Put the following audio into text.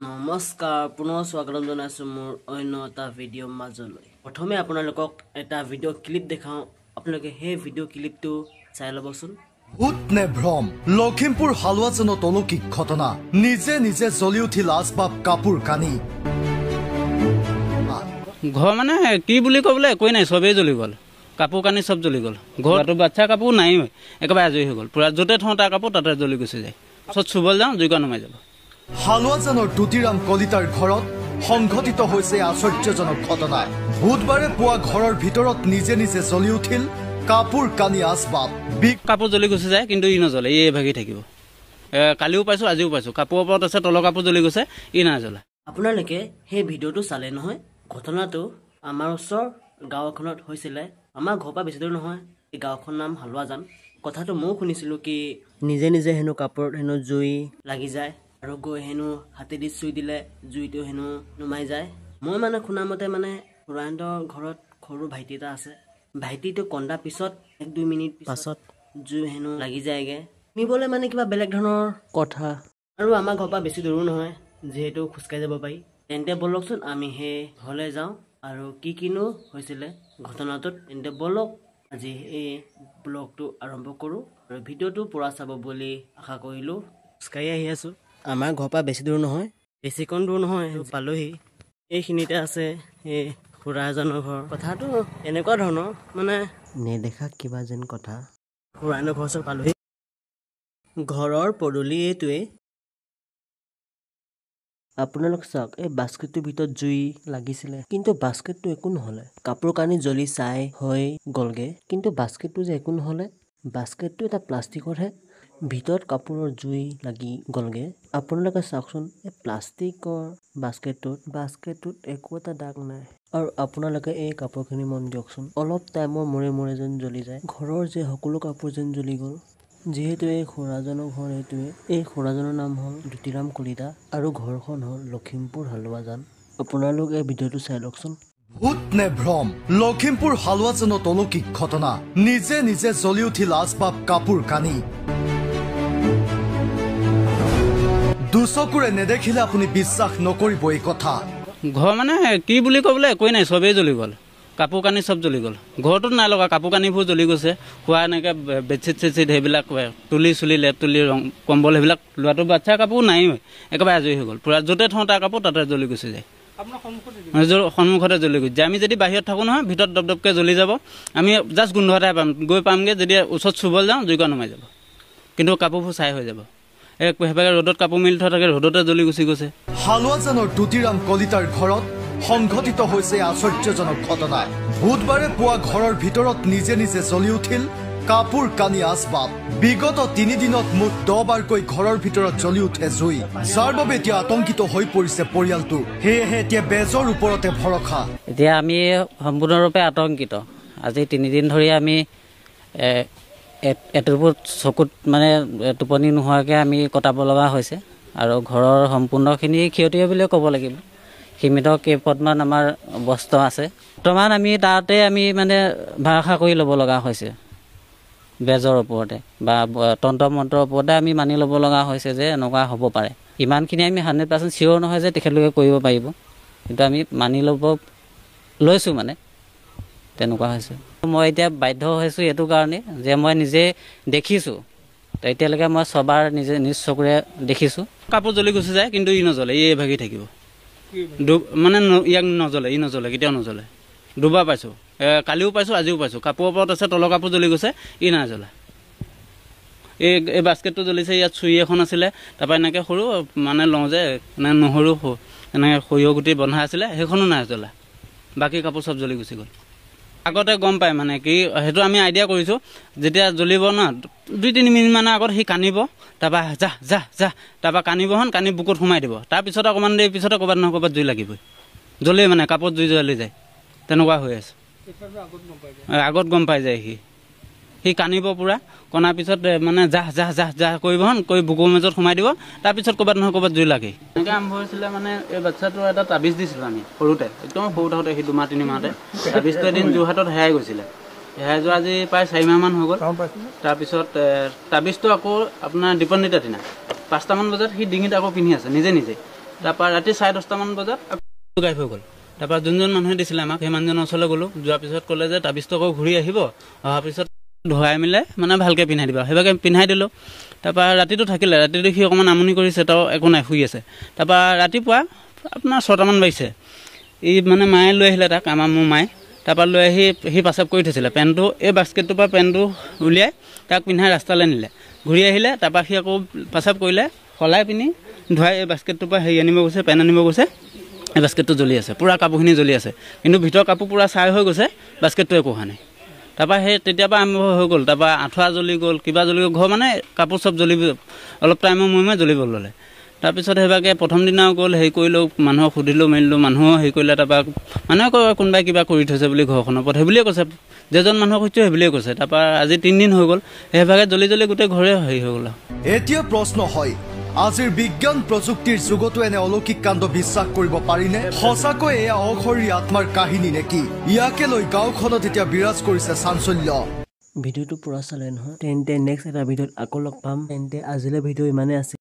নমস্কাৰ, পুনৰ স্বাগতম জনাইছোঁ মোৰ অন্য এটা ভিডিঅ' মাজলৈ। প্ৰথমে আপোনালোকক এটা ভিডিঅ' ক্লিপ দেখাওঁ, আপোনালোকে সেই ভিডিঅ' ক্লিপটো চাই ল'বচোন। ভূত নে ভ্ৰম, লখিমপুৰ হালোৱাজানত অলৌকিক ঘটনা, নিজে নিজে জ্বলি উঠিল আচবাব কাপোৰ কানি। ঘৰ মানে কি বুলি ক'বলৈ একোৱেই নাই, চবেই জ্বলি গ'ল, কাপোৰ কানি চব জ্বলি গ'ল। ঘৰতো বাচ্ছা কাপোৰ নাই, একেবাৰে আজৰি হৈ গ'ল পুৰা। য'তে থওঁ তাৰ কাপোৰ তাতে জ্বলি গুচি যায়। চব চুবলৈ যাওঁ জুইকা নুমাই যাব। হালোৱাজানৰ দুতিৰাম কলিতাৰ ঘৰত সংঘটিত হৈছে আশ্চৰ্যজনক ঘটনা। বুধবাৰে পুৱা ঘৰৰ ভিতৰত নিজে নিজে জ্বলি উঠিল কাপোৰ কানি আচবাব। কাপোৰ জ্বলি গুচি যায়, কিন্তু ই নজ্বলে, ই ভাগি থাকিব। কালিও পাইছোঁ, আজিও পাইছোঁ। কাপোৰৰ ওপৰত আছে, তলৰ কাপোৰ জ্বলি গৈছে, ই নাই জ্বলা। আপোনালোকে সেই ভিডিঅ'টো চালে নহয়? ঘটনাটো আমাৰ ওচৰ গাঁও এখনত হৈছিলে। আমাৰ ঘৰৰ পৰা বেছি দূৰ নহয়। এই গাঁওখনৰ নাম হালোৱাজান। কথাটো ময়ো শুনিছিলোঁ কি নিজে নিজে হেনো কাপোৰত হেনো জুই লাগি যায় আৰু গৈ হেনো হাতেদি চুই দিলে জুইটো হেনো নুমাই যায়। মই মানে শুনামতে মানে খুৰাহঁতৰ ঘৰত সৰু ভাইটি এটা আছে। ভাইটিটো কন্দা পিছত 1-2 মিনিট পাছত জুই হেনো লাগি যায়গৈ। শুনিবলৈ মানে কিবা বেলেগ ধৰণৰ কথা। আৰু আমাৰ ঘৰৰ পৰা বেছি দূৰো নহয়, যিহেতু খোজকাঢ়ি যাব পাৰি। তেন্তে ব'লকচোন আমি সেই ঘৰলৈ যাওঁ আৰু কি কিনো হৈছিলে ঘটনাটোত। তেন্তে ব'লক আজি এই ব্লগটো আৰম্ভ কৰোঁ আৰু ভিডিঅ'টো পূৰা চাব বুলি আশা কৰিলোঁ। খোজকাঢ়ি আহি আছোঁ। আমাৰ ঘৰৰ পৰা বেছি দূৰ নহয়, বেছিকণ দূৰ নহয়, পালোহি। এইখিনিতে আছে এই খুৰা এজনৰ ঘৰ। কথাটো এনেকুৱা ধৰণৰ, মানে নেদেখা কিবা যেন কথা। খুৰাজনৰ ঘৰ ওচৰত পালোহি। ঘৰৰ পদূলি এইটোৱেই। আপোনালোক চাওক, এই বাস্কেটটোৰ ভিতৰত জুই লাগিছিলে, কিন্তু বাস্কেটটো একো নহ'লে। কাপোৰ কানি জ্বলি ছাই হৈ গ'লগে, কিন্তু বাস্কেটটো যে একো নহ'লে। বাস্কেটটো এটা প্লাষ্টিকৰহে, ভিতৰত কাপোৰৰ জুই লাগি গ'লগে। আপোনালোকে চাওকচোন, এই প্লাষ্টিকৰ বাস্কেটটোত একো এটা দাগ নাই। আৰু আপোনালোকে এই কাপোৰখিনি মন দিয়কচোন, অলপ টাইমৰ মূৰে মূৰে যেন জ্বলি যায়। ঘৰৰ যে সকলো কাপোৰ যেন জ্বলি গ'ল। যিহেতু এই খুৰাজনৰ ঘৰ এইটোৱে। এই খুৰাজনৰ নাম হ'ল দুতিৰাম কলিতা আৰু ঘৰখন হ'ল লখিমপুৰ হালোৱাজান। আপোনালোক এই ভিডিঅ'টো চাই লওকচোন। ভূত নে ভ্ৰম, লখিমপুৰ হালোৱাজানত অলৌকিক ঘটনা, নিজে নিজে জ্বলি উঠিল আচবাব কাপোৰ কানি। দুচকুৰে নেদেখিলে আপুনি বিশ্বাস নকৰিব এই কথা। ঘৰ মানে কি বুলি ক'বলৈ একোৱেই নাই, চবেই জ্বলি গ'ল, কাপোৰ কানি চব জ্বলি গ'ল। ঘৰটোত নাই লগা, কাপোৰ কানিবোৰ জ্বলি গৈছে। খোৱা এনেকৈ বেডশ্বীট চেডশ্বীট সেইবিলাক, তুলি চুলি লেপ তুলি ৰং কম্বল সেইবিলাক লোৱাটো বাচ্ছা কাপোৰ নাই, একেবাৰে আজৰি হৈ গ'ল পুৰা। য'তে থওঁ তাৰ কাপোৰ তাতে জ্বলি গুচি যায়, সন্মুখতে জ্বলি গুচি যায়। আমি যদি বাহিৰত থাকোঁ নহয়, ভিতৰত দপদপকৈ জ্বলি যাব। আমি জাষ্ট গোন্ধ এটাই পাম, গৈ পামগৈ। যদি ওচৰত চুবলৈ যাওঁ জুইকা নুমাই যাব, কিন্তু কাপোৰবোৰ ছাই হৈ যাব। এই সেইভাগে ৰ'দত কাপোৰ মেলি থোৱা থাকে, ৰ'দতে জ্বলি গুচি গৈছে। হালোৱাজানৰ দুতিৰাম কলিতাৰ ঘৰত সংঘটিত হৈছে আশ্চৰ্যজনক ঘটনা। বুধবাৰে পুৱা ঘৰৰ ভিতৰত নিজে নিজে জ্বলি উঠিল কাপোৰ কানি আচবাব। বিগত 3 দিনত মুঠ 10 বাৰকৈ ঘৰৰ ভিতৰত জ্বলি উঠে জুই, যাৰ বাবে এতিয়া আতংকিত হৈ পৰিছে পৰিয়ালটো। সেয়েহে এতিয়া বেজৰ ওপৰতে ভৰসা। এতিয়া আমি সম্পূৰ্ণৰূপে আতংকিত। আজি 3 দিন ধৰি আমি এটোবোৰ চকুত মানে টোপনি নোহোৱাকৈ আমি কটাব লগা হৈছে। আৰু ঘৰৰ সম্পূৰ্ণখিনি ক্ষতি বুলিয়ে ক'ব লাগিব। সীমিত কেইপদমান আমাৰ বস্তু আছে বৰ্তমান। আমি তাতে আমি মানে ভৰসা কৰি ল'ব লগা হৈছে বেজৰ ওপৰতে বা তন্ত্ৰ মন্ত্ৰৰ ওপৰতে আমি মানি ল'ব লগা হৈছে যে এনেকুৱা হ'ব পাৰে। ইমানখিনি আমি 100% চিয়'ৰ নহয় যে তেখেতলোকে কৰিব পাৰিব, কিন্তু আমি মানি ল'ব লৈছোঁ, মানে তেনেকুৱা হৈছে। মই এতিয়া বাধ্য হৈছোঁ এইটো কাৰণেই যে মই নিজে দেখিছোঁ। এতিয়ালৈকে মই ছবাৰ নিজে নিজ চকুৰে দেখিছোঁ। কাপোৰ জ্বলি গুচি যায়, কিন্তু ই নজ্বলে, ই ভাগি থাকিব। মানে ইয়াক নজ্বলে, ই নজ্বলে, কেতিয়াও নজ্বলে। দুবাৰ পাইছোঁ, কালিও পাইছোঁ, আজিও পাইছোঁ। কাপোৰৰ ওপৰত আছে, তলৰ কাপোৰ জ্বলি গৈছে, ই নাই জ্বলা। এই বাস্কেটটো জ্বলিছে। ইয়াত চুৰি এখন আছিলে, তাৰপৰা এনেকৈ সৰু মানে লওঁ যে মানে নহৰু এনেকৈ সৰিয়হ গুটি বন্ধা আছিলে, সেইখনো নাই জ্বলা। বাকী কাপোৰ চব জ্বলি গুচি গ'ল। আগতে গম পায় মানে কি, সেইটো আমি আইডিয়া কৰিছোঁ। যেতিয়া জ্বলিব ন, 2-3 মিনিটমানৰ আগত সি কান্দিব, তাৰপৰা যা যা যা, তাৰপৰা কান্দিবহন কান্দি বুকুত সোমাই দিব। তাৰপিছত অকণমান দেৰি পিছতে ক'ৰবাত নহয় ক'ৰবাত জুই লাগিবই, জ্বলেই মানে কাপোৰত জুই জ্বলি যায়, তেনেকুৱা হৈ আছে। আগত গম পাই যায় সি। সি কান্দিব পূৰা, কণাৰ পিছত মানে যা যা যা যা কৰিবহন কৰি বুকুৰ মাজত সোমাই দিব। তাৰপিছত ক'ৰবাত নহয় ক'ৰবাত জুই লাগে। এনেকৈ আৰম্ভ হৈছিলে মানে এই বাচ্ছাটোৰ এটা তাবিজ দিছিলোঁ আমি সৰুতে, একদম সৰু থাকোঁতে, সি 2-3 মাহতে। তাবিজটো এদিন যোৰহাটত হেৰাই গৈছিলে। হেৰাই যোৱা আজি প্ৰায় 4 মাহমান হৈ গ'ল। তাৰপিছত তাবিজটো আকৌ আপোনাৰ দীপান্বিতা দিনা 5টামান বজাত সি ডিঙিত আকৌ পিন্ধি আছে নিজে নিজে। তাৰপৰা ৰাতি 10:30মান বজাত গায়ব হৈ গ'ল। তাৰপৰা যোনজন মানুহে দিছিলে আমাক, সেই মানুহজনৰ ওচৰলৈ গ'লোঁ। যোৱাৰ পিছত ক'লে যে তাবিজটো আকৌ ঘূৰি আহিব, অহাৰ পিছত ধুৱাই মিলাই মানে ভালকৈ পিন্ধাই দিবা। সেইভাগে পিন্ধাই দিলোঁ। তাৰপৰা ৰাতিটো থাকিলে, ৰাতিটো সি অকণমান আমনি কৰিছে, তেওঁ একো নাই, শুই আছে। তাৰপৰা ৰাতিপুৱা আপোনাৰ 6টামান বাজিছে, ই মানে মায়ে লৈ আহিলে তাক, আমাৰ মোৰ মায়ে। তাৰপৰা লৈ আহি সি পাচাব কৰি থৈছিলে পেণ্টটো, এই বাস্কেটটোৰ পৰা পেণ্টটো উলিয়াই তাক পিন্ধাই ৰাস্তালৈ নিলে। ঘূৰি আহিলে, তাৰপৰা সি আকৌ পাচাব কৰিলে, সলাই পিনি ধুৱাই এই বাস্কেটটোৰ পৰা হেৰি আনিব গৈছে, পেণ্ট আনিব গৈছে। এই বাস্কেটটো জ্বলি আছে, পূৰা কাপোৰখিনি জ্বলি আছে, কিন্তু ভিতৰৰ কাপোৰ পূৰা ছাই হৈ গৈছে, বাস্কেটটো একো হোৱা নাই। তাৰপৰা সেই তেতিয়াৰ পৰা আৰম্ভ হৈ গ'ল। তাৰপৰা আঁঠুৱা জ্বলি গ'ল, কিবা জ্বলি গ'ল, ঘৰ মানে কাপোৰ চব জ্বলি অলপ টাইমৰ মূৰে মূৰে জ্বলিব ল'লে। তাৰপিছত সেইভাগে প্ৰথম দিনাও গ'ল, হেৰি কৰিলোঁ, মানুহক সুধিলোঁ মেলিলোঁ, মানুহো হেৰি কৰিলে। তাৰপৰা মানুহে কয় কোনোবাই কিবা কৰি থৈছে বুলি ঘৰখনৰ ওপৰত, সেইবুলিয়ে কৈছে, যেজন মানুহক সুধিছোঁ সেইবুলিয়ে কৈছে। তাৰপৰা আজি 3 দিন হৈ গ'ল, সেইভাগে জ্বলি জ্বলি গোটেই ঘৰে হেৰি হৈ গ'ল। এতিয়া প্ৰশ্ন হয়, আজিৰ বিজ্ঞান প্ৰযুক্তিৰ যুগতো এনে অলৌকিক কাণ্ড বিশ্বাস কৰিব পাৰিনে? সঁচাকৈ এয়া অশৰীৰী আত্মাৰ কাহিনী নেকি? ইয়াকে লৈ গাঁওখনত এতিয়া বিৰাজ কৰিছে চাঞ্চল্য। ভিডিঅ'টো পুৰা চালে নহয়? তেন্তে নেক্সট এটা ভিডিঅ'ত আকৌ লগ পাম। তেন্তে আজিলৈ ভিডিঅ' ইমানেই আছিল।